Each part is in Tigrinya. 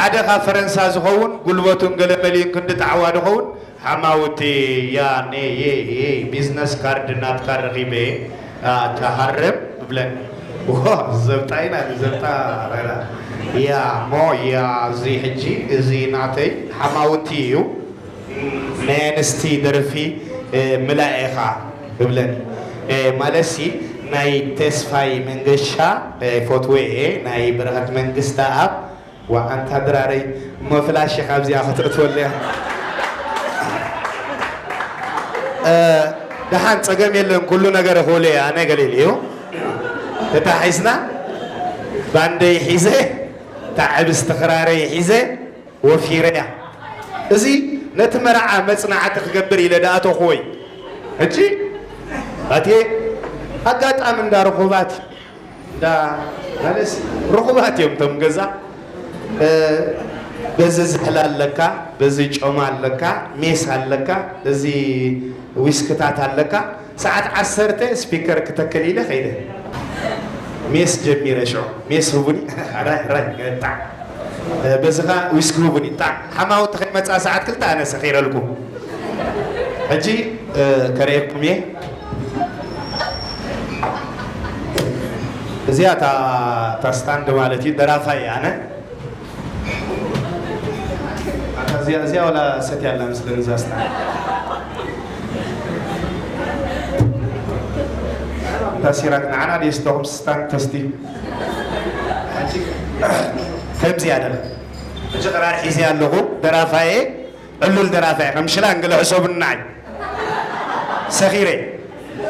ሓደ ካብ ፈረንሳ ዝኸውን ጉልበቱን ገለመሊኡን ክንዲ ጣዕዋ ዝኸውን ሓማውቲ ያ ኔ የ የ ቢዝነስ ካርድ ናትካ ረኺበ ኣትሃርም እብለኒ። ዋ ዘብጣ ኢና ዘብጣ ራራ ያ ሞ ያ እዚ ሕጂ እዚ ናተይ ሓማውቲ እዩ። ናይ ኣንስቲ ደርፊ ምላእ ኢኻ እብለኒ። ማለትሲ ናይ ተስፋይ መንገሻ ፈትወ እየ ናይ በረኸት መንግስተ ኣብ ዋ ኣንታ ድራረይ እሞ ፍላሽ ኢኻ ኣብዚኣ ከተእትወለያ። ደሓን ጸገም የለን ኩሉ ነገር ኹለ ኣነ ገሊል እዩ ተታሒዝና ባንደይ ሒዘ ታዕብስቲ ክራረይ ሒዘ ወፊረያ። እዚ ነቲ መርዓ መጽናዕቲ ክገብር ኢለ ድኣተኹወይ። ሕጂ ኣትየ ኣጋጣሚ እንዳ ርኹባት እንዳ ማለትሲ ርኹባት እዮም እቶም ገዛ። በዚ ዝሕላ ኣለካ፣ በዚ ጮማ ኣለካ፣ ሜስ ኣለካ፣ በዚ ዊስክታት ኣለካ። ሰዓት ዓሰርተ ስፒከር ክተክል ኢለ ከይደ ሜስ ጀሚረ ሽዑ ሜስ ህቡኒ ራይ ራይ ጣዕ በዚ ኸ ዊስኪ ህቡኒ ጣዕ ሓማውቲ ከይመፅኣ ሰዓት ክልተ ኣነ ሰኺረልኩ ሕጂ ከርእየኩም እየ እዚኣ እታ ስታንድ ማለት እዩ ደራፋይ ኣነ እዚኣ እዚኣ ወላ ሰትያ ኣላ ምስለኒ እዛ ስታንድ እታ ሲራክ ንዓና ድየ ስተኹም ስታንድ ተስቲ ከምዚ ኣደለ ሕጂ ቅራር ሒዘ ኣለኹ ደራፋየ ዕሉል ደራፋየ ከም ሽላንግለ ሕሰቡኒ ንዓይ ሰኺረ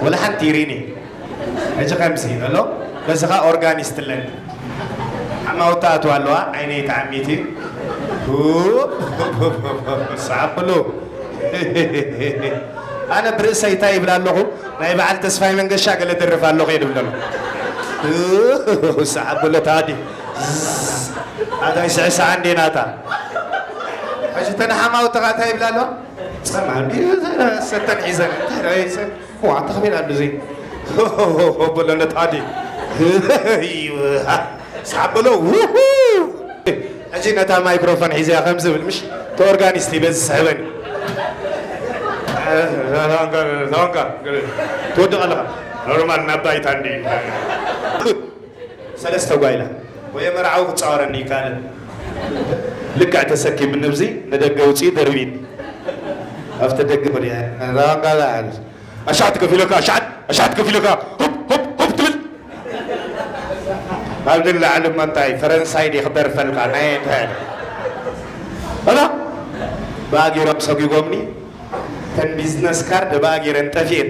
ወላ ሓንቲ ይርኢኒ ሕጂ ከምዚ ኣሎ በዚ ኸዓ ኦርጋኒስት ኣለኒ ሓማውታ ኣትዋ ኣለዋ ዓይነይ ተዓሚቲ ሰዓብሉ ኣነ ብርእሰይ እንታይ ይብል ኣለኹ ናይ በዓል ተስፋይ መንገሻ ገለ ደርፍ ኣለኹ እየ ድብል ኣለኹ ሰዓብሉ ታዲ ኣታይ ስዕስዓ እንዴ ናታ ሕጂ ተን ሓማውትኻ እንታይ ይብል ኣለዋ ጸማም ሰተን ሒዘን እንታይ ዋ ተኽቢር ኣሉ እዚ በሎ ነታዲ ሳበሎ ውሁ ሕጂ ነታ ማይክሮፎን ሒዘያ ከም ዝብል ምሽ ተኦርጋኒስት በዚ ዝስሕበኒ ተወድቕ ኣለኻ ኖርማል ናብ ባይታ እንዲ ሰለስተ ጓይላ ወይ መርዓዊ ክፃወረኒ ይካልን ልክዕ ተሰኪምኒ ብዚ ንደገ ውፅኢ ደርቢኒ ኣብቲ ደገ ወዲያ ኣሻት ከፊለካ ኣሻት ኣሻት ከፊለካ ሁብ ሁብ ሁብ ትብል ካብዚ ንላዕሊ እሞ እንታይ ፈረንሳይ ዲ ክደርፈልካ ናይ እንታይ እላ ብኣጊሮም ሰጒጎምኒ ተን ቢዝነስ ካርድ ብኣጊረን ጠፊኤን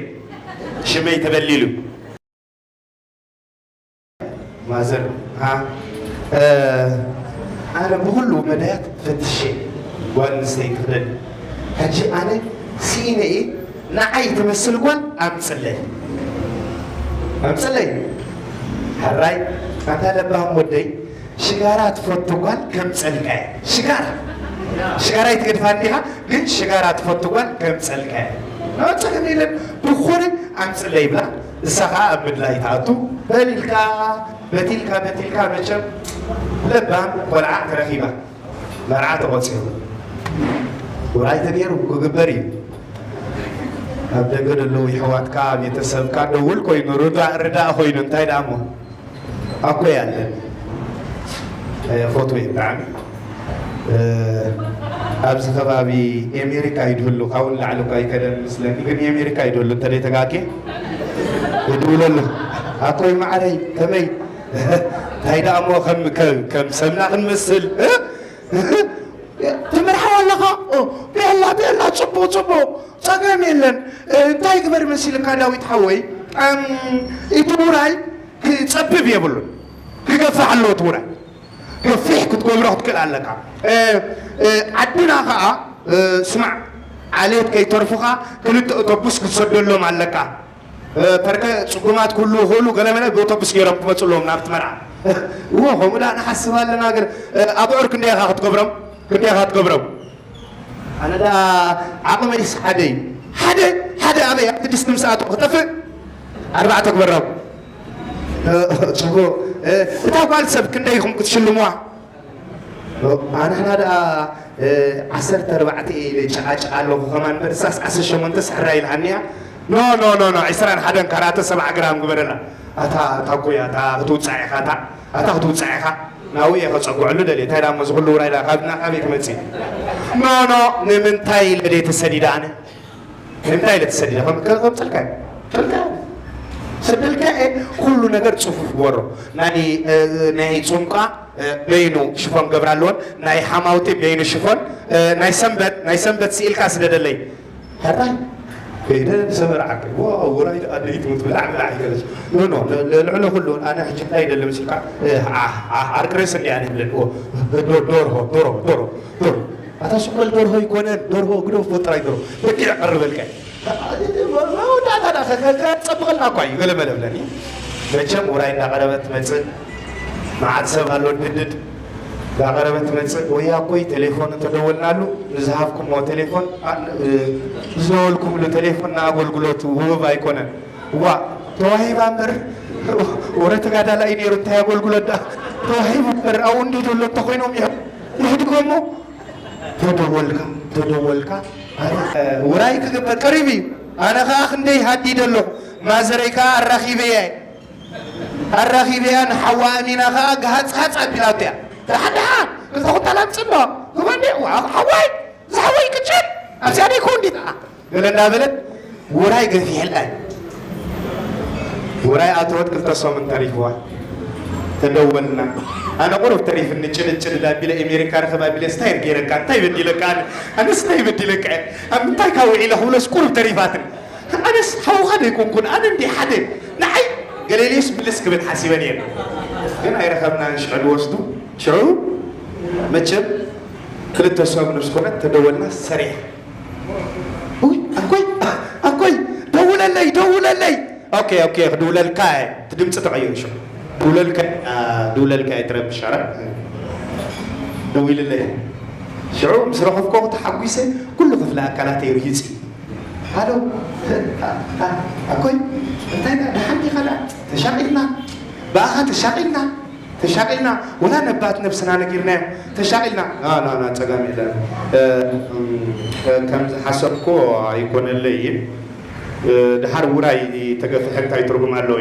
ሽመይ ተበሊሉ ማዘር ኣነ ብኩሉ መዳያት ፈትሸ ጓል ኣንስተይቲ ክደሊ ሕጂ ኣነ ስኢነየ ንዓይ ትመስል ጓል ኣምፅለይ ኣምፅለይ ሕራይ ኣታ ለባም ወደይ ሽጋራ ትፈቱ ጓል ከምፀልካ እያ ሽጋራ ሽጋራ ይትገድፋ እንዲኻ ግን ሽጋራ ትፈቱ ጓል ከምፀልካ እያ ጸገም የለን ብኾነ ኣምፅለይ ይብላ እሳ ከዓ ኣብ ምድላይ ትኣቱ በሊልካ በቲልካ በቲልካ መቸም ለባም ቆልዓ ተረኺባ መርዓ ተቆፂሩ ውራይ ተገይሩ ክግበር እዩ ኣብ ደገ ዘለዉ ይሕዋትካ ቤተሰብካ ደውል ኮይኑ ርዳእ ርዳእ ኮይኑ እንታይ ደኣ እሞ ኣኮይ ኣለን ፈትወ ብጣዕሚ ኣብዚ ከባቢ ኤሜሪካ ይድህሉ ካብኡ ንላዕሊ እኳ ይከደን ምስለኒ ግን ኤሜሪካ ይድህሉ እንተደይ ተጋጌ ይድውለሉ ኣኮይ ማዕረይ ከመይ እንታይ ደኣ እሞ ከም ከም ሰብና ክንመስል ትምርሓው ኣለኻ ቤላ ቤላ ፅቡቅ ፅቡቅ ፀገም የለን እንታይ ግበር መሲልካ ዳዊት ሓወይ እቲ ውራይ ክፀብብ የብሉን ክገፍሕ ኣለዎ እቲ ውራይ ገፊሕ ክትገብሮ ክትክእል ኣለካ ዓድና ከዓ ስማዕ ዓሌት ከይተርፉኻ ክልተ ኦቶቡስ ክትሰደሎም ኣለካ ፐርከ ፅጉማት ክህሉ ይኽእሉ ገለመለ ብኦቶቡስ ገይሮም ክመፁ ኣለዎም ናብቲ መርዓ እዎ ከምኡ ዳ ንሓስብ ኣለና ግን ኣብዑር ክንደይ ኢኻ ክትገብሮም ክንደይ ኢኻ ክትገብሮም ኣነ ዳ ዓቕመይስ ሓደ እዩ ሓደ ሓደ ኣበይ ኣብቲ ድስቲ ምስ ኣተው ክጠፍእ ኣርባዕተ ግበሮም ፅቡቅ እታ ጓል ሰብ ክንደይ ኢኹም ክትሽልሙዋ ኣንሕና ደኣ ዓሰርተ ኣርባዕተ ኢለ ጨቓጨቓ ኣለኹ ከማን እምበር እሳስ ዓሰርተ ሸሞንተ ስሕራ ኢልሃኒ እያ። ኖ ኖ ኖ ኖ ዒስራን ሓደን ካራተ ሰብዓ ግራም ግበረላ። ኣታ ኣታ ጎያ ኣታ ክትውጻዕ ኢኻ ኣታ ኣታ ክትውጻዕ ኢኻ። ናብኡ እየ ከጸግዐሉ ደልየ እንታይ ዳሞ እዚ ኩሉ ውራይ ዳ ካብ ናኻበይ ክመጽእ? ኖ ኖ ንምንታይ ኢለ ድየ ተሰዲደ ኣነ? ንምንታይ ኢለ ተሰዲደ ከም ከም ጸልካ ጸልካ ሰደልካ ኩሉ ነገር ጽፉፍ ግበሮ። ናይ ናይ ጹምቃ በይኑ ሽፎን ገብራለዎን ናይ ሓማውቲ በይኑ ሽፎን ናይ ሰንበት ናይ ሰንበት ስኢልካ ስደደለይ። ሕራይ ከይደ ሰመራ ዓርከይ ዋው ውራይ ኣደይ ትሙት ብላዕ ብላዕ ይገለች። ኖ ኖ ልዕሊ ኩሉ ኣነ ሕጂ እንታይ ደለ ምስልካ ዓርቂ ርእሲ እንዲያ ንብለን ዶርሆ ዶሮ ዶሮ ዶሮ ኣታ ሽኮል ደርሆ ይኮነን ደርሆ ግደፎ ጥራይ ደርሆ በጊዕ ቀርበልካ። መወዳእታ ዳ ከጸብቐልና እኳ እዩ ገለ መለ ብለኒ። መቸም ውራይ እንዳቐረበት ትመጽእ መዓት ሰብ ኣሎ ድድድ እንዳቐረበት ትመጽእ። ወይ ኣኮይ ቴሌፎን እንተደወልናሉ ንዝሃብኩሞ ቴሌፎን ንዝደወልኩምሉ ቴሌፎን ንኣገልግሎቱ ውህብ ኣይኮነን። ዋ ተዋሂባ እምበር ወረ ተጋዳላይ ነይሩ እንታይ ኣገልግሎት ዳ ተዋሂቡ እምበር ኣብኡ እንዲ ዘሎ እንተኮይኖም ይሕድጎሞ ተደወልካ ተደወልካ ውራይ ክግበር ቀሪቡ እዩ። ኣነ ከዓ ክንደይ ሃዲደ ኣለኹ። ማዘረይ ከዓ ኣራኺበያ እየ። ኣራኺበያ ንሓዋ ኣሚና ከዓ ግሃፅሃፅ ኣቢላቶ እያ። ደሓን ደሓን ክልተ ኩንታል ኣምፅእ እሞ ክበኒ ሓዋይ ዝሓወይ ቅጭን ኣብዚኣ ደይኮ እንዲታ ገለ እንዳበለት ውራይ ገፊሕላ እዩ። ውራይ ኣተወት ክልተ ሰሙን ተሪፍዋ። ተደወልና። ኣነ ቁሩብ ተሪፍኒ ጭድጭድድ ኣቢለ ኤሜሪካ ርኸብ ኣቢለ ስታይ ገይረካ እንታይ በዲለካ ኣነ ኣነስ እንታይ በዲለካ እየ ኣብ ምንታይ ካብ ውዒለ ክብለስ ቁሩብ ተሪፋትኒ። ኣነስ ሓውኻ ደይኮንኩን ኣነ እንዲ ሓደ ንዓይ ገሌሌስ ምልስ ክብል ሓሲበን እየን። ግን ኣይረኸብናን ሽዑ ድወስዱ ሽዑ መቸም ክልተ ሰብ ምስ ኮነት ተደወልና ሰሪሕ ውይ ኣኮይ ኣኮይ ደውለለይ ደውለለይ ኦኬ ኦኬ ክድውለልካ እየ እቲ ድምፂ ተቐይሩ ሽዑ ድውለልካ ድውለልካ እየ ትረብሽ ኣረ ደዊልለይ ሽዑ ምስ ረኸብኮ ተሓጒሰ ኩሉ ክፍለ ኣካላት ርሂፂ ሃሎ ኣኮይ እንታይ ደሓን ዲኻ ተሻቒልና ብኣኻ ተሻቒልና ተሻቒልና ወላ ነባት ነብስና ነጊርናዮም ተሻቒልና ና ና ና ጸገም የለን ከምዝሓሰብኮ ኣይኮነለይን ድሓር ውራይ ተገፍሐ እንታይ ትርጉም ኣለዎ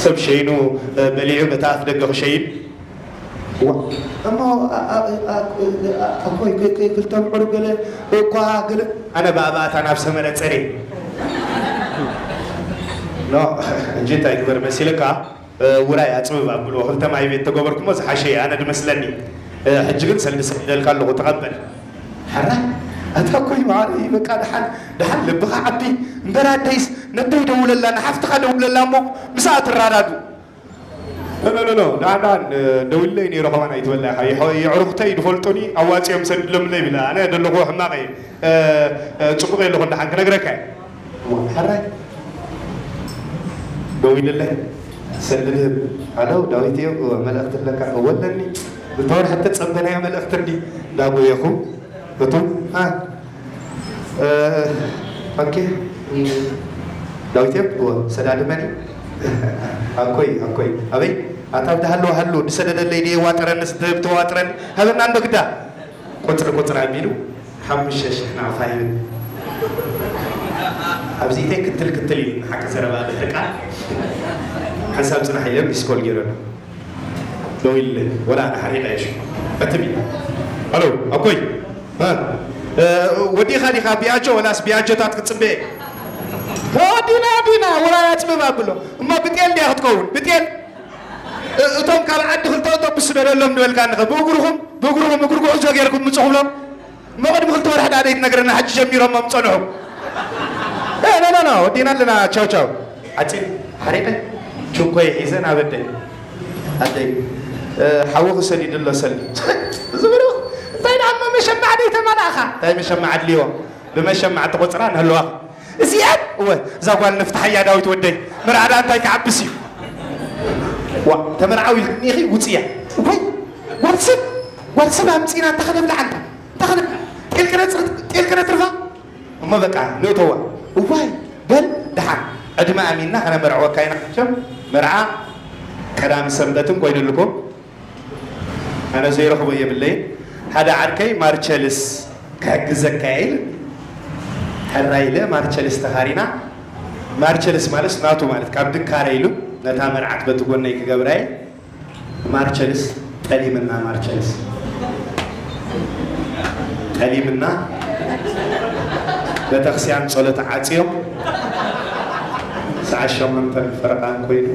ሰብ ሸይኑ በሊዑ በታ ኣፍ ደገ ክሸይን እሞ ኣኮይ ክልተ ምዕሩ ገለ እኳ ገለ ኣነ ብኣባእታ ናብ ሰመረ ጸሬ ኖ እንጂ እንታይ ግበር መሲልካ ውራይ ኣፅብብ ኣብልዎ ክልተ ማይ ቤት ተገበርኩሞ ዝሓሸ ኣነ ድመስለኒ ሕጂ ግን ሰልዲ ሰዲደልካ ኣለኹ ተቐበል ሓራ ኣታ ኮይ ማዓረይ በቃ ደሓን ደሓን ልብኻ ዓቢ እምበር ኣደይስ ነደይ ደውለላ ንሓፍትኻ ደውለላ እሞ ምስኣ ትራዳዱ ኖ ኖ ኖ ደሓን ደሓን ደውለይ ነይረ ከማን ኣይትበላ ኢኻ የዕሩኽተይ ድፈልጡኒ ኣዋፂኦም ሰድሎምለይ ብላ ኣነ ደለኹ ሕማቕ እየ ፅቡቕ የለኹ ደሓን ክነግረካ እየ ሕራይ ደው ኢልለይ ሰልድ ዝህብ ኣሎ ዳዊት እዮ እወ መልእኽቲ ኣለካ እወ ኣለኒ ዝተወርሐ ተጸበናዮ መልእኽቲ እንዲ እንዳጎየኹ እቱ ኦኬ ዳዊት እዮ እወ ሰዳድመኒ ኣኮይ ኣኮይ ኣበይ ኣታ ብዳሃለዋ ሃሉ ዝሰደደለይ ድየ ዋጥረኒ ዝትህብ ተዋጥረኒ ሃበና እንዶ ግዳ ቁፅሪ ቁፅሪ ኣቢሉ ሓሙሽተ ሽሕ ናቕፋ ይብል። ኣብዚተይ ክትል ክትል ኢሉ ንሓቂ ዘረባ ድሕሪ ቃል ሓንሳብ ፅናሕ ኢለ ሚስኮል ገይረሉ ደው ኢሉለይ ወላ ኣነ ሓሪቐ እየ ሽዑ ዕትብ ኢለ ኣሎ ኣኮይ ወዲኻ ዲኻ ቢያጆ ወላስ ቢያጆታት ክትፅበ እየ ወዲና ዲና ወላ ኣፅብብ ኣብሎ እሞ ብጤል ድያ ክትከውን ብጤል እቶም ካብ ዓዲ ክልተ ኣውቶቡስ ስደደሎም ንበልካ ንኸ ብእግርኹም ብእግርኹም እግሪ ጉዕዞ ገይርኩም ምፁ ክብሎም እሞ ቅድሚ ክልተ ወርሒ ደኣ ዘይትነግረና ሕጂ ጀሚሮሞም ፀንሑ ኖ ኖ ኖ ወዲና ኣለና ቻው ቻው ዓፂ ሓሪቀ ችኮይ ሒዘ ናብ ኣደይ ኣደይ ሓዊ ክሰዲዱ ኣሎ ሰሊ ዝብሉ እንታይ ደኣ እሞ መሸማዕ ደይተመላእኻ እንታይ መሸማዕ ኣድልይዎም ብመሸማዕ ትቆፅራ ንህልዋኻ እዚኣን እወ እዛ ጓል ንፍትሓያ ዳዊት ወደይ መርዓ ደኣ እንታይ ክዓብስ እዩ ዋ ተመርዓው ኢልክኒ ኢኺ ውፅያ ወይ ጓል ሰብ ጓል ሰብ ኣምፂና እንታይ ከነብላ ዓንታ እንታይ ከነብላ ጤል ከነፅርት ጤል ከነትርፋ እሞ በቃ ንእተዋ እዋይ በል ደሓን ዕድመ ኣሚንና ከነመርዕወካ ኢና መቸም መርዓ ቀዳም ሰንበትን ኮይኑልኩም ኣነ ዘይረኽቦ የብለይን። ሓደ ዓርከይ ማርቸልስ ክሕግዘካ ኢል ሕራይ ኢለ ማርቸልስ ተኻሪና። ማርቸልስ ማለት ናቱ ማለት ካብ ድካረ ኢሉ ነታ መርዓት በቲ ጎነይ ክገብራ እየ። ማርቸልስ ጠሊምና፣ ማርቸልስ ጠሊምና፣ ቤተክርስቲያን ጸሎት ዓጽዮም ሰዓት ሸሞንተን ፈረቓን ኮይኑ